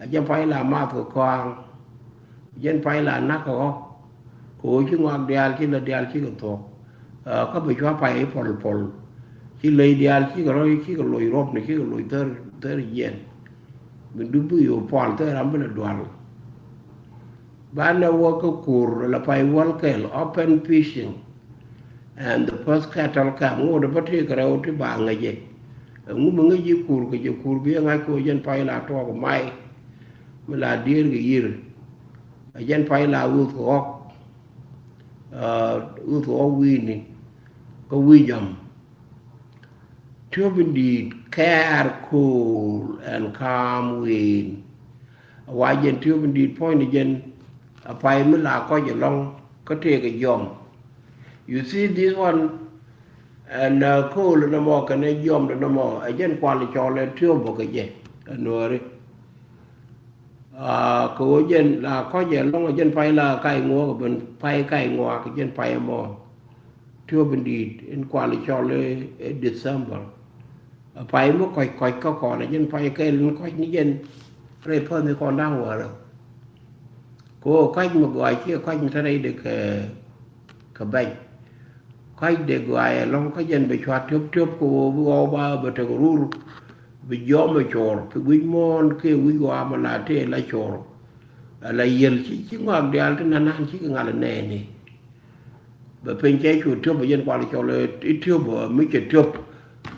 A jɛn pay la math kɛ kɔaŋ. Jɛn pay la nak kɛ ɣɔk. Kɛ ɣöö ci ŋɔak diaal ci lät diaal cikɛ thuɔ̱k. Kä bi cua pay i̱ pɔl pɔl. Ci ley diaal cikɛ rɔ̱ cikɛ loc ruɔ̱pni cikɛ loc thär thär jiɛn. Bi dup bi yo̱o̱ pual thär ram bi lɛ dual. Banɛ wä kä kur la pay wäl kɛl open fishing. And the first cattle camp ŋot bä tëëk rɛw ti ba ŋäc jɛ. Ɛŋu mi ŋäc ji̱ kur kɛ jɛ kur bi ŋa̱c kɛ jɛn pay la tuɔɔk may. Mi la dier kɛ yir. A jɛn pay la wuth kɛ ɣɔk. Wuth kɛ ɣɔk wi̱i̱ni kä wi̱i̱ jam. Tiöp in di̱i̱t kɛɛr cool and calm wi̱i̱n. A wa jɛn tiöp in di̱i̱t puɔ̱nyni jɛn a pay mi la kɔc ɛlɔ̱ŋ kä tëëk ɛ jiɔm. You see this one. Ɛn kööl nɔmɔ kɛnɛ jiɔmdɛ nɔmɔ ɛ jɛn kual cɔl ɛ tiöp bä kɛ jɛ ɛ nuääri. Kɛ ɣöö jɛn la kɔc ɛlɔ̱ŋ ɛ jɛn pay la kac ŋuɔɔk ɛ ben pay kac ŋuak ɛ jɛn pay ɛmɔ. Tiöp in di̱i̱t in kual cɔl ɛ December. Pay mi kɔc kɔc kä kɔn a jɛn pay kɛl in kɔc ni jɛn rɛy päth ni kɔn da̱ŋ wäl rɛw. Kɛ ɣöö kɔc mi gɔaa ciɛ kɔc mi te rɛydɛ kɛ kɛ bɛc. Kɔc dee gɔaa ɛlɔ̱ŋ kä jɛn bɛ cua tiöp tiöp kɛ ɣöö bi ɣɔw ba bɛ tek rur. Bi jiɔam ɛ cor pi wi̱c muɔ̱ɔ̱n kiɛ wi̱c ɣɔaa mi la tëë la cor. Ala yiël ci ci ŋɔak diaal ti nanan cikɛ ŋal ɛ nɛɛni. Bɛ piny cɛ cu tiöp ɛ jɛn kual cɔl i̱ tiöp mi cɛ tiöp.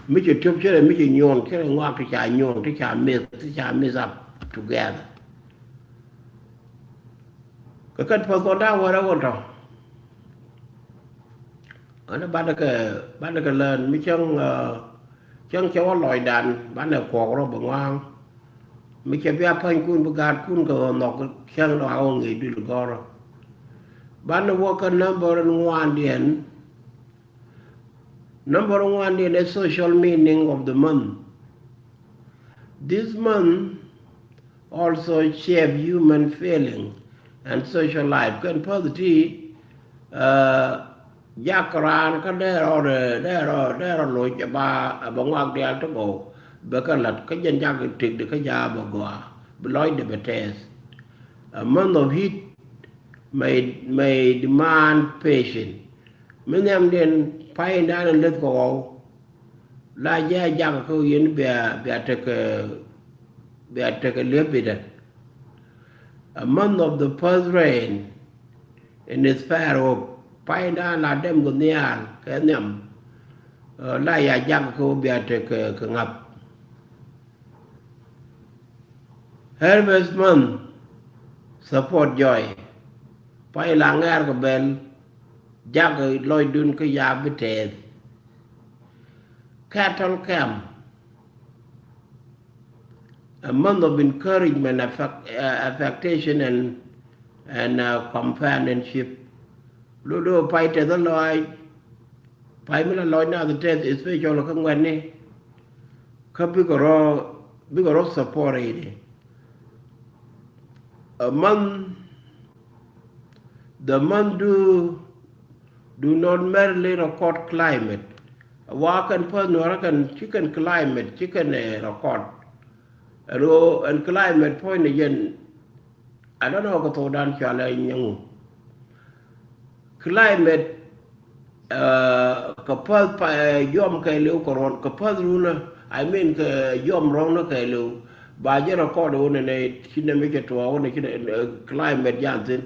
Mi cɛ tiöp cɛ rɛ mi cɛ nyuɔn cɛ rɛ ŋɔak ti ca nyuɔn ti ca mith ti ca mith up together. Kɛ kɛn päth kɔn da̱a̱ wärä wä tɔ. Ɣän banɛ kɛ banɛ kɛ lään mi cäŋ cäŋ cɛ wä lɔcdan banɛ kuɔk rɔ bɛ ŋua̱a̱ŋ. Mi cɛ bia pa̱nykun bi gaatkun kɛ ɣöö nhɔk cäŋ dɔ̱ a wä ŋi̱i̱c dul gɔ̱rä. Banɛ wä kä number in ŋuandiɛn. Number one, in a social meaning of the month. This month also shape human feeling and social life. Kɛn päth ti, uh, jak raan kä dee rɔ, dee rɔ, dee rɔ loc ba, ba ŋuak diaal ti gɔw. Bɛ kɛ lat kä jɛn jak tik di kä ja bɛ gɔaa. Bi lɔcdɛ bɛ tɛth. A month of heat may, may demand patience. Mi nhiamdiɛn pay dan in leth kɛ ɣɔw. La jɛ a jak kä yɛn bia, bia tekɛ, bia tekɛ liep bitdɛ. A month of the first rain in its fair hope. Pay dan la dem kɛ nhial kɛ nhiam. Uh, la ya jak kä bia tekɛ kɛ ŋa̱p. Harvest month, support joy. Pay la ŋɛɛr kɛ bɛl, jak lɔcdun kä ya bi tɛth. Cattle camp, a month of encouragement, affect, uh, affectation and, and, uh, companionship. Lo do pay tɛth a lɔc, pay mi la lɔc na the tɛth, especially kä ŋuɛtni. Kä bikɛ rɔ, bikɛ rɔ support rɛydi. A month, the month do, do not merely record climate. Wa kɛn päth nuɔrä kɛn ci kɛn climate ci kɛn, eh, record. Ɛn ɣöö ɛn climate puɔ̱ny ni jɛn, I don't know kɛ thokdan cɔalɛ nyɛŋu. Climate, uh, kɛ päth pa, eh, juɔm kɛɛliw kɛ ruɔn, kɛ päth runä, I mean kɛ juɔm rɔŋnä kɛɛliw. Ba jɛ record wunɛ nɛ ci nɛ mi cɛ tuɔɔk wunɛ ci nɛ, eh, climate jan thin.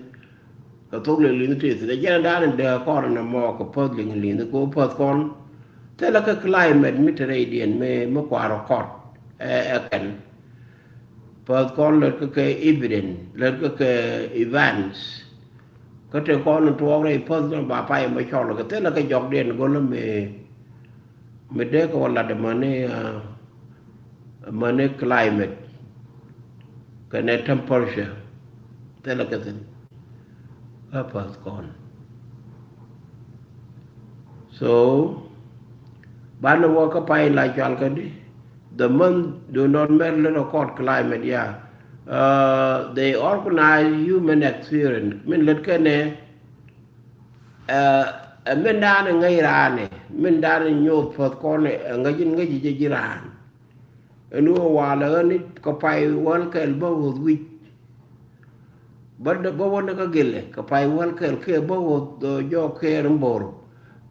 Kɛ thok liŋ liŋ ti thin. Ɛ jɛn dan in dee kɔn in mɔ kɛ päth liŋ liŋ kɛ wä päth kɔn. Thilɛ kɛ climate mi te rɛydiɛn mi, mi kua record. Ɛ, ɛ kɛn. Päth kɔn lät kä kɛ evidence, lät kä kɛ events. Kä te kɔn in tuɔɔk rɛy päth ni ba pay mɛ cɔl kɛ thilɛ kɛ jɔkdiɛn go̱lä mi, mi dee kɛ wä lat amäni, ah, amäni climate kɛnɛ temperature. Thilɛ kɛ thin. Kä päth kɔn. So banɛ wä kä pay la cual kä di. The month do not merely record climate, yeah. Uh, they organize human experience. Min lät kɛnɛ, uh, ɛ min dan ŋäc raan ɛ, min dan nyoth päth kɔn ɛ ŋäc in ŋäc jɛ ji̱ raan. Ɛn ɣöö walɛ ɣän i̱ kɛ pay wäl kɛl bä ɣöth wi̱c. Bä dee, bä wä ni kä gilɛ kɛ pay wäl kɛl kiɛ bä ɣöth, uh, jɔɔk kiɛ rin bo̱r.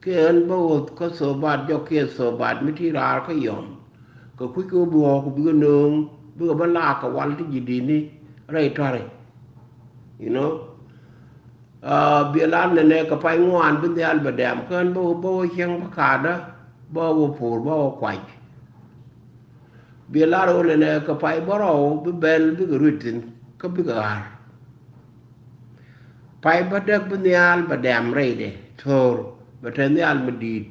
Kiɛ ɣän bä ɣöth kä thobat jɔɔk kiɛ thobat mi ti raar kä yɔm. Kɛ kui̱ kɛ wä bi ɣɔɔk ku bikɛ nööŋ bikɛ bä laak kɛ wal ti ji̱ di̱t ni rɛy tɔ̱ri. You know? Ah, biɛ lar nɛnɛ kɛ pay ŋuan bi nhial bɛ dɛm kään bä, bä wä cieŋ bä ka̱a̱dä bä wä puur bä wä kuac. Biɛ lar wä nɛnɛ kɛ pay bä rɔw bi bɛl bikɛ ruet thi̱n kä bikɛ ɣa̱r. Pay bä däk bi nhial bɛ dɛm rɛydɛ thöör bɛ te nhial mi di̱i̱t.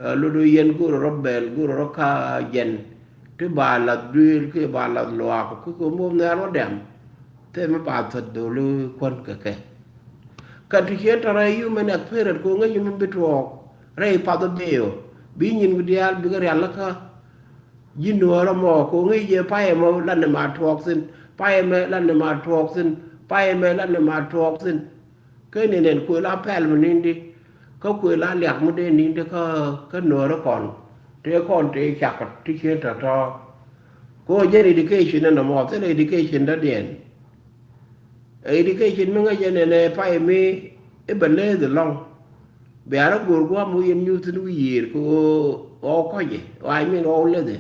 Ah, lotdɛ yɛn go̱rɛ rɔ bɛl go̱rɛ rɔ ka jɛn ti ba lath duëël kiɛ ba lath luaak ki kɛ moth nhial wä dɛm. Thɛmɛ ba thäth dho̱li kuän kɛ kɛ. Kɛn ti ciën tɔ̱ rɛy human experience kɛ ɣöö ŋäc mi bi tuɔɔk rɛy path ɔ bee ɔ bi nyin wi̱c diaal bikɛ rialikä. Ji̱ nuäärä mɔ kɛ ɣöö ŋäc jɛ pay ɛmɔ lan ni ma tuɔɔk thi̱n, pay ɛmɛ lan ni ma tuɔɔk thi̱n, pay ɛmɛ lan ni ma tuɔɔk thi̱n. Kä ni nɛn kuëë la pɛl mi ni̱n di kä kuëë la liak mi dee ni̱n di kä, kä nuäärä kɔn tëë kɔn tëë cak ti ciën tɔ̱tɔ̱. Kɛ ɣöö jɛn education ɛn ɛmɔ thilɛ education dɔ̱diɛn. Education mi ŋäc jɛ nɛnɛ pay mi i̱ bɛ leth ɛlɔ̱ŋ. Bia rɔ go̱o̱r gua̱a̱m mi yɛn nyuth thi̱n wi̱i̱ yiëër kɛ ɣöö ɣɔw kɔcɛ ɣɔw, I mean, ɣɔw leth ɛ.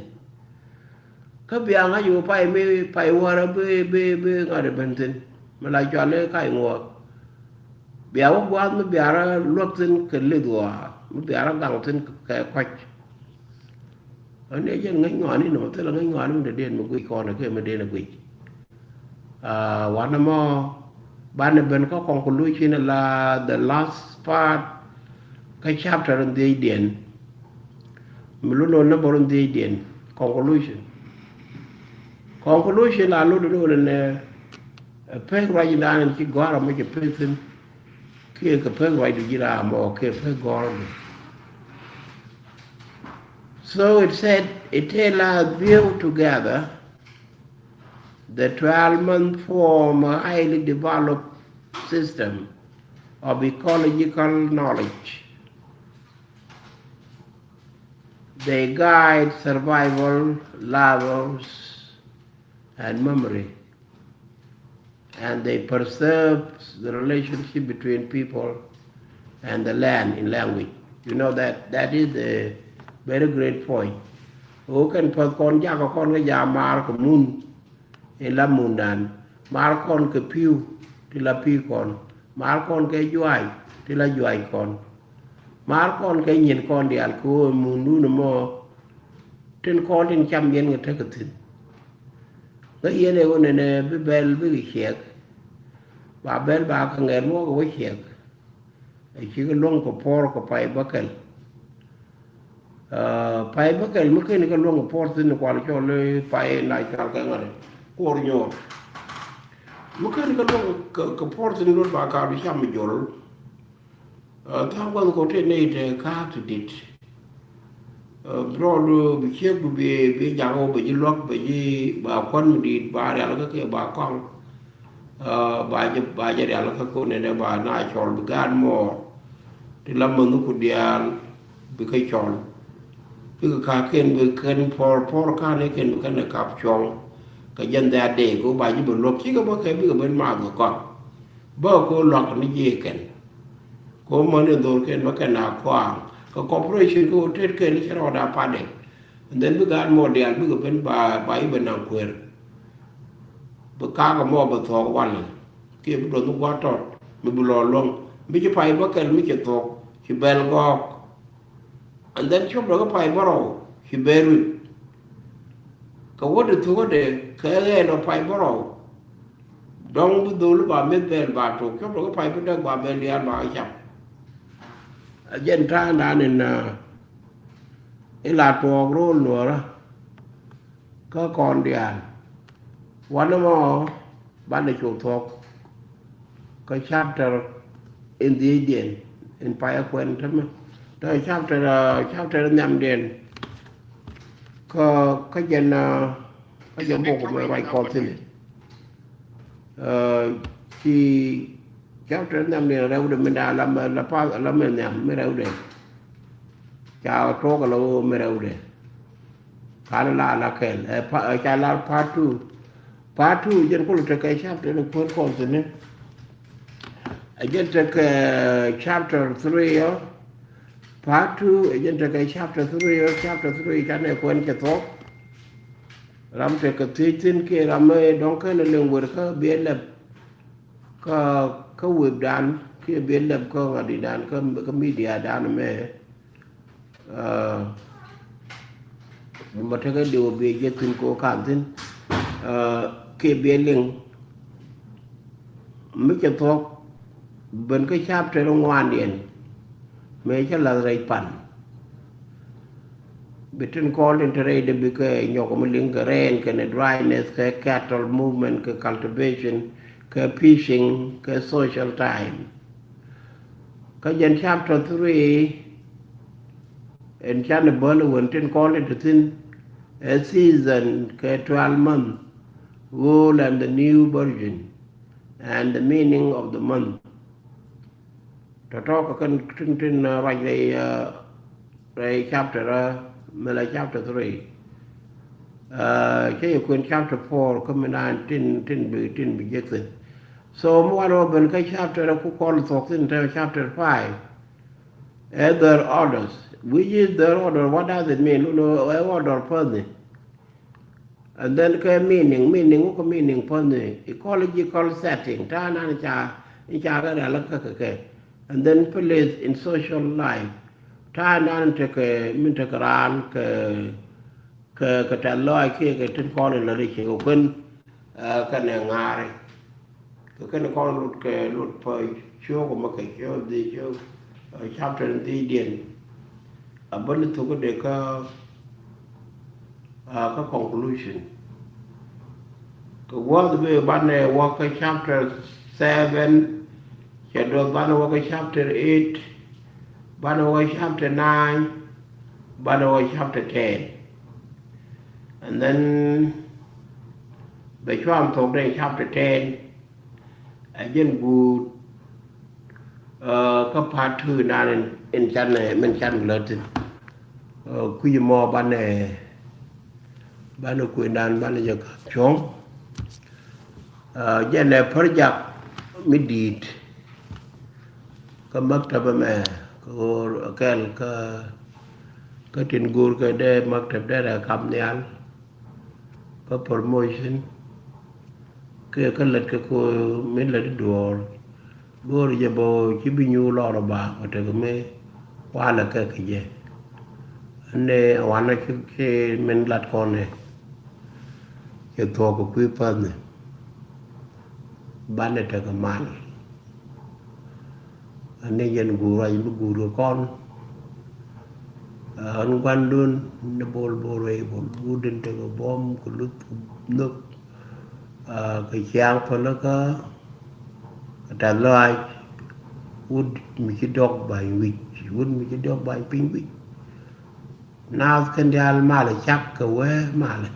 Kä bia ŋa̱c ɣöö pay mi pay wäärä bi, bi, bi ŋa̱t ɛ ben thi̱n mi la cual i̱ kac ŋuɔɔth. Bia wä gua̱a̱th mi bia rɔ luäk thi̱n kɛ lith ɣɔaa mi bia rɔ gaŋ thi̱n kɛ kɔc. Ɣän ɛ jɛn ŋäc ŋɔaani nɔmɔ thilɛ ŋäc ŋɔaani mi dee diɛn mi guic kɔn ɛ kɛ mi dee ni guic. Ah, wanɛ mɔ banɛ ben kä conclusion la the last part kä chapter in dhiecdiɛn. Mi lun nɔ number in dhiecdiɛn. Conclusion. Conclusion la lun nɔ nɛ, eh, pek ruac in dan in ci gɔ̱a̱r amɔ cɛ pek thi̱n. Kiɛ kɛ pek ruacdu ji̱ ram ɔ kiɛ pek gɔ̱rdu. So it said, it tell us view together the twelve month form a highly developed system of ecological knowledge. They guide survival, levels, and memory. And they preserve the relationship between people and the land in language. You know that that is a very great point. Who can put kon jaka kon ke ja mar ke mun in la mundan. Mar kon ke piu ti la piu kon. Mar kon ke juai ti la juai kon. Mar kon ke nyin kon dial ko mundu no mo. Tin kon tin cham yen ke tek thin. Kä yɛn ɛ wä nɛnɛ bi bɛl bikɛ ciɛk. Ba bɛl ba kɛ ŋɛr muɔk ɛ wä ciɛk. Ɛ cikɛ luɔ̱ŋ kɛ puɔr kɛ pay bäkɛl. Pay bäkɛl mi ken kɛ luɔ̱ŋ kɛ puɔr thin kual cɔl i̱ pay na cual kɛ ŋa̱t kuɔr nyuɔr. Mi ken kɛ luɔ̱ŋ kɛ puɔr thin luɔt ba kar bi cam mi jol. Tha̱a̱ŋ gua̱th kɔn tëë nɛy te ka̱a̱k ti di̱t. Bro lu bi ciek du bi bi jak wä bɛ ji̱ luäk bɛ ji̱ ba kuän mi di̱i̱t ba rial kä kɛ ba kɔaŋ. Ba jɛ ba jɛ rial kä kun nɛnɛ ba na cɔl bi gaat mɔɔr. Ti la mänh ku diaal bi kä cɔl. Bikɛ ka̱a̱k ken bi kɛn puɔr puɔr ka̱n i̱ ken bi kɛn ɛ kap cuɔ̱ŋ. Kɛ jɛn dhɛ̈t dee ku ba ji̱ bɛ luäk cikɛ bä kɛ bikɛ ben maath kɛ kɔaŋ. Bä ko luak ni jiɛ kɛn. Ko män in dhor kɛn bä kɛn a kɔaŋ kɛ cooperation ko tet kɛn cɛ rɔɔda padɛ. And then bi gaat mɔ dial bikɛ ben ba ba i̱ ben naŋ kuer. Bi kakɛ mɔ bɛ thɔɔk walɛ kiɛ bi duɔth ni gua̱a̱t tɔt mi bi lɔ luɔ̱ŋ mi ci pay bä kɛl mi cɛ thɔɔk ci bɛl gɔɔk. And then cop dɔkä pay bärɔw ci bɛ ruit. Kɛ wä di thukädɛ kɛ ɣɛɛl ɔ pay bärɔw. Dɔ̱ŋ bi dhol ba meth bɛl ba tok cop dɔkä pay bi däk ba bɛl diaal ba cam. A jɛn ta̱a̱ŋdan in ila tuɔɔk ro̱o̱l nuɔ̱ɔ̱rä. Kä kɔn diaal wanɛ mɔ banɛ cu thuɔ̱k. Kä chapter in dhiecdiɛn in payä kuɛn tämɛ. Tɛ chapter chapter nhiamdiɛn. Kä kä jɛn kä jɛn bok mɛ ruac kɔn thi̱n. Ci chapter nhiamdiɛn rɛwdɛ mi da la mɛ la pa la mɛ nhiam mi rɛwdɛ. Ca tuɔk la wä mi rɛwdɛ. Kan la la kɛl ɛ ca la part two. Part two jɛn kul tekɛ chapter ni kuän kɔn thi̱n. Ɛ jɛn tekɛ chapter three ɔ. Part two ɛ jɛn tekɛ chapter three ɔ. Chapter three canɛ kuän cɛ thuɔk. Ram tekɛ thiec thi̱n kiɛ ram mi dɔ̱ŋ kɛn liŋ wer kä biɛ lɛp. Kä kä wepdan kiɛ biɛ lɛp kä ŋa̱didan kä mediadan mɛ. Mɛ tekɛ diw biɛ jɛ thi̱n ko kan thi̱n kiɛ biɛ liŋ. Mi cɛ thuɔ̱k ben kä chapter ŋuandiɛn. Mëë cä lath rɛy pan bi tin kɔn tin te rɛy de bikɛ nyɔk mi liŋ kɛ rɛn kɛnɛ dryness kɛ cattle movement kɛ cultivation kɛ fishing kɛ social time. Kä jɛn chapter three ɛn canɛ bäl ɛ wen tin kɔn tin te thi̱n ɛ season kɛ twelve month old and the new version and the meaning of the month. Tɔ̱tɔ̱ kɛ kɛn tin tin ruac rɛy rɛy chapter mi la chapter three. Cä yɛ kuën chapter four kä mi naan tin tin bi tin bi jek thi̱n. So mi wan wä ben kä chapter ku kɔn thuɔk thi̱n te chapter five. Ɛ third orders, which is third order, what does it mean? Lun ɛ order päthni. And then kɛ meaning, meaning wä kɛ meaning päthni, ecological setting ta̱a̱ nan ca in ca kɛ rial kä kɛ kɛ. And then place in social life ta̱a̱ nan tekɛ min tekɛ raan kɛ kɛ kɛ tɛth lɔac kiɛ kɛ tin kɔn in la ri ci kɛ kuën. Kɛnɛ ŋa̱a̱ri kɛ kɛn kɔn lut kɛ lut pä ciök mɛ kɛ ciök dhi ciök chapter in dhi diɛn. A bäni thuk dee kä kä conclusion. Kɛ wäth bi banɛ wä kä chapter seven. Cɛ duɔth banɛ wä kä chapter eight. Banɛ wä kä chapter nine. Banɛ wä chapter ten. And then bɛ cuam thok dee chapter ten. Ɛ jɛn guut kä part two nan in, in can, min can lät thin. Kui̱ mɔ banɛ, banɛ kui̱ nan banɛ jɛ ka̱m cuɔ̱ŋ. Jɛn ɛ project mi di̱i̱t kä maktab ɛmɛ, kä ɣöö kɛl kä, kä tin go̱o̱r kɛ dee maktab dee rɛ kap nhial kä promotion. Kɛ kä lät kɛ ko min lät i̱ duɔ̱ɔ̱r go̱o̱r jɛ bä ci bi nyuur lɔr ɔ ba kɔ tek mi kualɛ kɛ kɛ jɛ. Ɛn ɛ wanɛ ci, ci min lat kɔn ɛ cɛ thuɔ̱k kɛ kui̱ päth ni banɛ tek mal. Ani jɛn guur ruac mi guur kɛ kɔn. Ɣän guandun ni bol bol rɛy bol wut in tekɛ buɔ̱m kɛ luth kɛ nhök. Kɛ ciaŋ pälikä kɛ tath lɔaac. Wut mi ci diɔk ba̱ny wi̱c, wut mi ci diɔk ba̱ny piny wi̱c. Naath kɛn diaal malɛ cak kɛ wee malɛ.